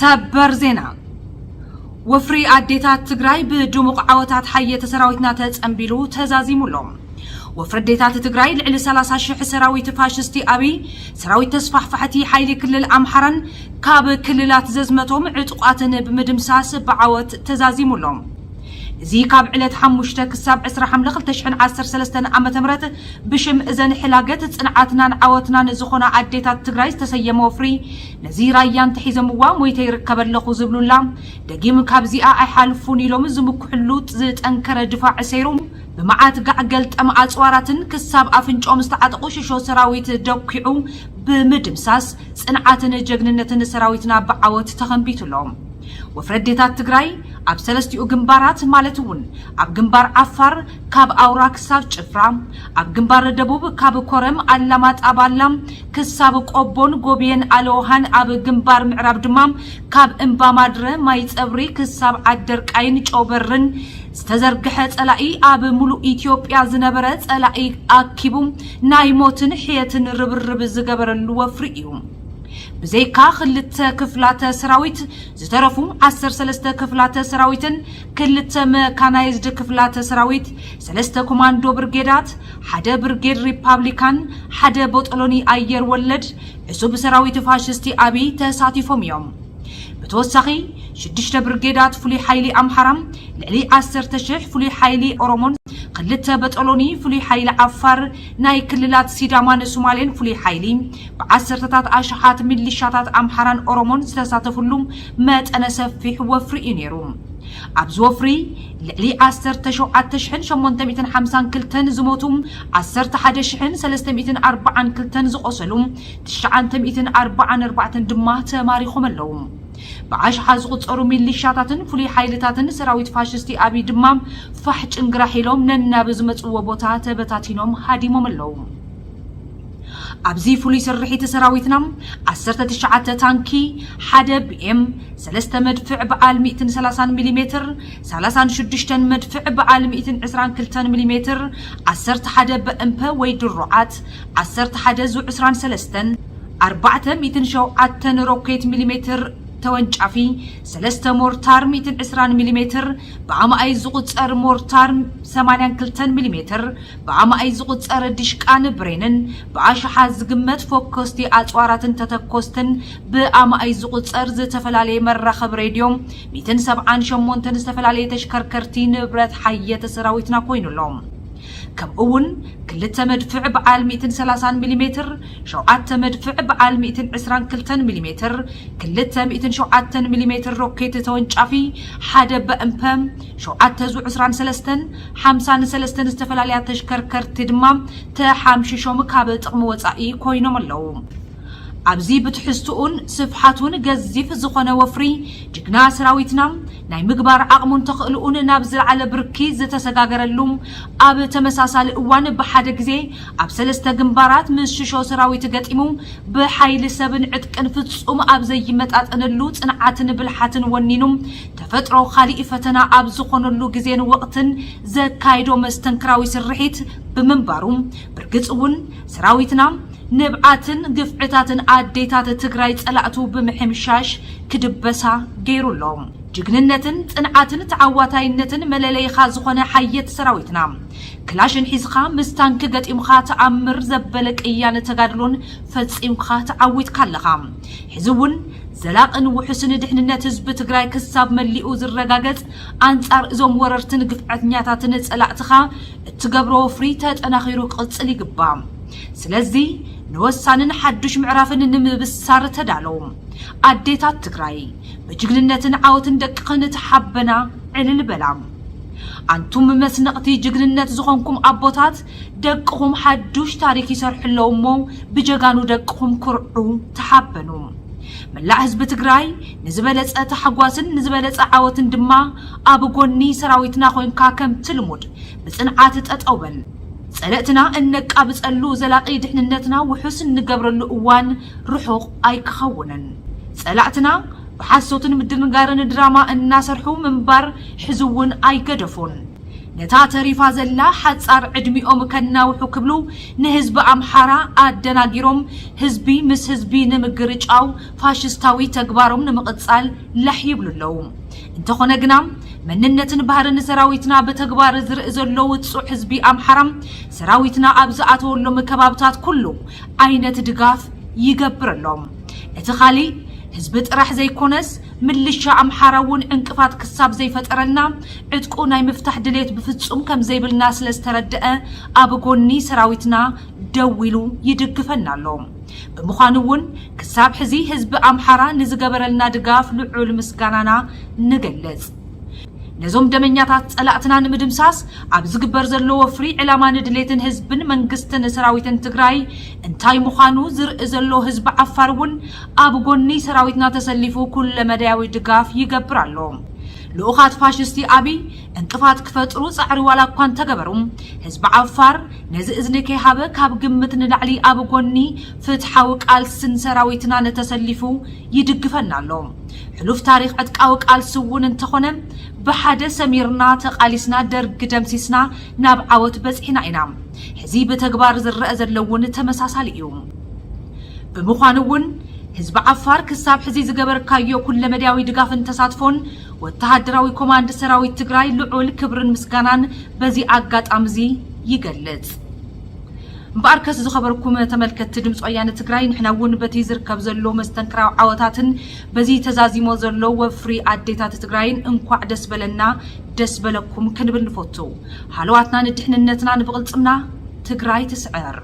ሰበር ዜና። ወፍሪ ኣዴታት ትግራይ ብድሙቕ ዓወታት ሓየተ ሰራዊትና ተጸንቢሉ ተዛዚሙ ኣሎ። ወፍሪ ኣዴታት ትግራይ ልዕሊ ሰላሳ ሽሕ ሰራዊት ፋሽስቲ ኣብይ፣ ሰራዊት ተስፋሕፋሕቲ ሓይሊ ክልል ኣምሓራን ካብ ክልላት ዘዝመቶም ዕጡቓትን ብምድምሳስ ብዓወት ተዛዚሙ ኣሎ። እዚ ካብ ዕለት ሓሙሽተ ክሳብ ዕስራ ሓምለ ክልተ ሽሕን ዓሰርተ ሰለስተን ዓመተ ምህረት ብሽም እዘን ሕላገት ጽንዓትናን ዓወትናን ዝኾና ኣዴታት ትግራይ ዝተሰየመ ወፍሪ፣ ነዚ ራያ እንተሒዘምዋ ሞይተ ይርከብ ኣለኹ ዝብሉላ፣ ደጊም ካብዚኣ ኣይሓልፉን ኢሎም ዝምክሕሉ ዝጠንከረ ድፋዕ ሰይሩ፣ ብመዓት ጋዕ ገልጠም ኣጽዋራትን ክሳብ ኣፍንጫኦም ዝተዓጠቑ ሽሾ ሰራዊት ደኲዑ ብምድምሳስ፣ ጽንዓትን ጀግንነትን ሰራዊትና ብዓወት ተኸንቢቱ ኣሎ። ወፍሪ ኣዴታት ትግራይ ኣብ ሰለስቲኡ ግንባራት ማለት እውን ኣብ ግንባር ዓፋር ካብ ኣውራ ክሳብ ጭፍራ፣ ኣብ ግንባር ደቡብ ካብ ኮረም ኣላማጣ ባላ ክሳብ ቆቦን ጎብየን ኣለውሃን፣ ኣብ ግንባር ምዕራብ ድማ ካብ እምባ ማድረ ማይ ጸብሪ ክሳብ ዓደርቃይን ጨውበርን ዝተዘርግሐ ጸላኢ፣ ኣብ ሙሉእ ኢትዮጵያ ዝነበረ ጸላኢ ኣኪቡ ናይ ሞትን ሕየትን ርብርብ ዝገበረሉ ወፍሪ እዩ። ብዘይካ ክልተ ክፍላተ ሰራዊት ዝተረፉ ዓሰርተ ሰለስተ ክፍላተ ሰራዊትን ክልተ መካናይዝድ ክፍላተ ሰራዊት፣ ሰለስተ ኮማንዶ ብርጌዳት፣ ሓደ ብርጌድ ሪፓብሊካን ሓደ ቦጦሎኒ ኣየር ወለድ ዕሱብ ሰራዊት ፋሽስቲ ኣብይ ተሳቲፎም እዮም። ብተወሳኺ ሽዱሽተ ብርጌዳት ፍሉይ ሓይሊ ኣምሓራ፣ ልዕሊ ዓሰርተ ሽሕ ፍሉይ ሓይሊ ኦሮሞን ክልተ በጠሎኒ ፍሉይ ሓይሊ ዓፋር፣ ናይ ክልላት ሲዳማን ሶማሌን ፍሉይ ሓይሊ፣ ብዓሰርተታት ኣሽሓት ሚሊሻታት ኣምሓራን ኦሮሞን ዝተሳተፍሉ መጠነ ሰፊሕ ወፍሪ እዩ ነይሩ። ኣብዚ ወፍሪ ልዕሊ ዓሰርተ ሸውዓተ ሽሕን ሸሞንተ ሚእትን ሓምሳን ክልተን ዝሞቱ፣ ዓሰርተ ሓደ ሽሕን ሰለስተ ሚእትን ኣርባዓን ክልተን ዝቖሰሉ፣ ትሽዓተ ሚእትን ኣርባዓን ኣርባዕተን ድማ ተማሪኾም ኣለዉ። ብኣሽሓት ዝቑጸሩ ሚሊሻታትን ፍሉይ ሓይልታትን ሰራዊት ፋሽስቲ ኣብይ ድማ ፋሕ ጭንግራሕ ኢሎም ነናብ ዝመጽዎ ቦታ ተበታቲኖም ሃዲሞም ኣለዉ። ኣብዚ ፍሉይ ስርሒት ሰራዊትና ዓሰርተ ትሽዓተ ታንኪ፣ ሓደ ቢኤም፣ ሰለስተ መድፍዕ በዓል ሚእትን ሰላሳን ሚሊሜትር፣ ሰላሳን ሽዱሽተን መድፍዕ በዓል ሚእትን ዕስራን ክልተን ሚሊሜትር፣ ዓሰርተ ሓደ በእምፐ ወይ ድሮዓት፣ ዓሰርተ ሓደ ዙ ዕስራን ሰለስተን፣ ኣርባዕተ ሚእትን ሸውዓተን ሮኬት ሚሊሜትር ተወንጫፊ፣ ሰለስተ ሞርታር ሚእትን ዕስራን ሚሊሜትር፣ ብኣማኣይ ዝቑጸር ሞርታር ሰማንያን ክልተን ሚሊሜትር፣ ብኣማኣይ ዝቑጸር ዲሽቃን ብሬንን ብኣሽሓት ዝግመት ፎኮስቲ ኣጽዋራትን ተተኮስትን ብኣማኣይ ዝቑጸር ዝተፈላለየ መራኸቢ ሬድዮ ሚእትን ሰብዓን ሸሞንተን ዝተፈላለየ ተሽከርከርቲ ንብረት ሓየተ ሰራዊትና ኮይኑ ኣሎ። ከምኡ እውን ክልተ መድፍዕ በዓል ሚእትን ሰላሳን ሚሊሜትር፣ ሸውዓተ መድፍዕ በዓል ሚእትን ዕስራን ክልተን ሚሊሜትር፣ ክልተ ሚእትን ሸውዓተን ሚሊሜትር ሮኬት ተወንጫፊ፣ ሓደ በእምፐ፣ ሸውዓተ ዙ ዕስራን ሰለስተን፣ ሓምሳን ሰለስተን ዝተፈላለያ ተሽከርከርቲ ድማ ተሓምሽሾም ካብ ጥቕሚ ወጻኢ ኮይኖም ኣለዉ። ኣብዚ ብትሕዝትኡን ስፍሓቱን ገዚፍ ዝኾነ ወፍሪ፣ ጅግና ሰራዊትና ናይ ምግባር ዓቕሙን ተኽእልኡን ናብ ዝለዓለ ብርኪ ዝተሰጋገረሉ፣ ኣብ ተመሳሳሊ እዋን ብሓደ ግዜ ኣብ ሰለስተ ግንባራት ምስ ሽሾ ሰራዊት ገጢሙ፣ ብሓይሊ ሰብን ዕጥቅን ፍጹም ኣብ ዘይመጣጠነሉ ጽንዓትን ብልሓትን ወኒኑ፣ ተፈጥሮ ካሊእ ፈተና ኣብ ዝኾነሉ ግዜን ወቕትን ዘካይዶ መስተንክራዊ ስርሒት ብምንባሩ፣ ብርግጽ እውን ሰራዊትና ንብዓትን ግፍዕታትን ኣዴታት ትግራይ ጸላእቱ ብምሕምሻሽ ክድበሳ ገይሩ ኣሎ። ጅግንነትን ጽንዓትን ተዓዋታይነትን መለለይኻ ዝኾነ ሓየት ሰራዊትና፣ ክላሽን ሒዝኻ ምስ ታንኪ ገጢምኻ ተኣምር ዘበለ ቅያን ተጋድሎን ፈጺምካ ተዓዊትካ ኣለኻ። ሕዚ እውን ዘላቕን ውሑስን ድሕንነት ህዝቢ ትግራይ ክሳብ መሊኡ ዝረጋገጽ፣ ኣንጻር እዞም ወረርትን ግፍዐኛታትን ጸላእትኻ እትገብሮ ወፍሪ ተጠናኺሩ ክቕጽል ይግባእ። ስለዚ ንወሳንን ሓዱሽ ምዕራፍን ንምብሳር ተዳለዉ። ኣዴታት ትግራይ፣ ብጅግንነትን ዓወትን ደቅኽን ተሓበና፣ ዕልል በላ። ኣንቱም መስነቕቲ ጅግንነት ዝኾንኩም ኣቦታት፣ ደቅኹም ሓዱሽ ታሪክ ይሰርሑ ኣለዉ እሞ፣ ብጀጋኑ ደቅኹም ኩርዑ፣ ተሓበኑ። መላእ ህዝቢ ትግራይ ንዝበለጸ ታሕጓስን ንዝበለጸ ዓወትን ድማ ኣብ ጎኒ ሰራዊትና ኮይንካ ከምቲ ልሙድ ብጽንዓት ጠጠው በል። ጸለእትና እነቃብጸሉ፣ ዘላቂ ድሕንነትና ውሑስ እንገብረሉ እዋን ርሑቕ ኣይክኸውንን። ጸላእትና ብሓሶትን ምድንጋርን ድራማ እናሰርሑ ምንባር ሕዚ እውን ኣይገደፉን። ነታ ተሪፋ ዘላ ሓጻር ዕድሚኦም ከናውሑ ክብሉ ንህዝቢ ኣምሓራ ኣደናጊሮም ህዝቢ ምስ ህዝቢ ንምግርጫው ፋሽስታዊ ተግባሮም ንምቕጻል ላሕ ይብሉ ኣለዉ። እንተኾነ ግና መንነትን ባህርን ሰራዊትና ብተግባር ዝርኢ ዘሎ ውጹዕ ህዝቢ ኣምሓራ ሰራዊትና ኣብ ዝኣተወሎም ከባብታት ኩሉ ዓይነት ድጋፍ ይገብር ኣሎ። እቲ ካሊእ ህዝቢ ጥራሕ ዘይኮነስ ምልሻ ኣምሓራ እውን ዕንቅፋት ክሳብ ዘይፈጠረልና ዕጥቁ ናይ ምፍታሕ ድሌት ብፍጹም ከም ዘይብልና ስለ ዝተረደአ ኣብ ጎኒ ሰራዊትና ደው ኢሉ ይድግፈና ኣሎ። ብምዃኑ እውን ክሳብ ሕዚ ህዝቢ ኣምሓራ ንዝገበረልና ድጋፍ ልዑል ምስጋናና ንገልጽ። ነዞም ደመኛታት ጸላእትና ንምድምሳስ ኣብ ዝግበር ዘሎ ወፍሪ ዕላማ ንድሌትን ህዝብን መንግስትን ሰራዊትን ትግራይ እንታይ ምዃኑ ዝርኢ ዘሎ ህዝቢ ዓፋር እውን ኣብ ጎኒ ሰራዊትና ተሰሊፉ ኩለመዳያዊ ድጋፍ ይገብር ኣሎ። ልኡኻት ፋሽስቲ ኣብይ እንቅፋት ክፈጥሩ ጻዕሪ ዋላ እኳ እንተገበሩ ህዝቢ ዓፋር ነዚ እዝኒ ከይሃበ ካብ ግምት ንላዕሊ ኣብ ጎኒ ፍትሓዊ ቃልስን ሰራዊትና ንተሰሊፉ ይድግፈና ኣሎ። ሕሉፍ ታሪኽ ዕጥቃዊ ቃልሲ እውን እንተኾነ ብሓደ ሰሚርና ተቓሊስና ደርጊ ደምሲስና ናብ ዓወት በጺሕና ኢና። ሕዚ ብተግባር ዝረአ ዘሎ እውን ተመሳሳሊ እዩ። ብምዃኑ እውን ህዝቢ ዓፋር ክሳብ ሕዚ ዝገበርካዮ ኩለመዳያዊ ድጋፍን ተሳትፎን ወተሃደራዊ ኮማንድ ሰራዊት ትግራይ ልዑል ክብርን ምስጋናን በዚ ኣጋጣሚ እዚ ይገልጽ። እምበኣርከስ ዝኸበርኩም ተመልከትቲ ድምፂ ወያነ ትግራይ ንሕና እውን በቲ ዝርከብ ዘሎ መስተንክራዊ ዓወታትን በዚ ተዛዚሞ ዘሎ ወፍሪ ኣዴታት ትግራይን እንኳዕ ደስ በለና ደስ በለኩም ክንብል ንፈቱ። ሃለዋትና ንድሕንነትና ንብቕልፅምና ትግራይ ትስዕር።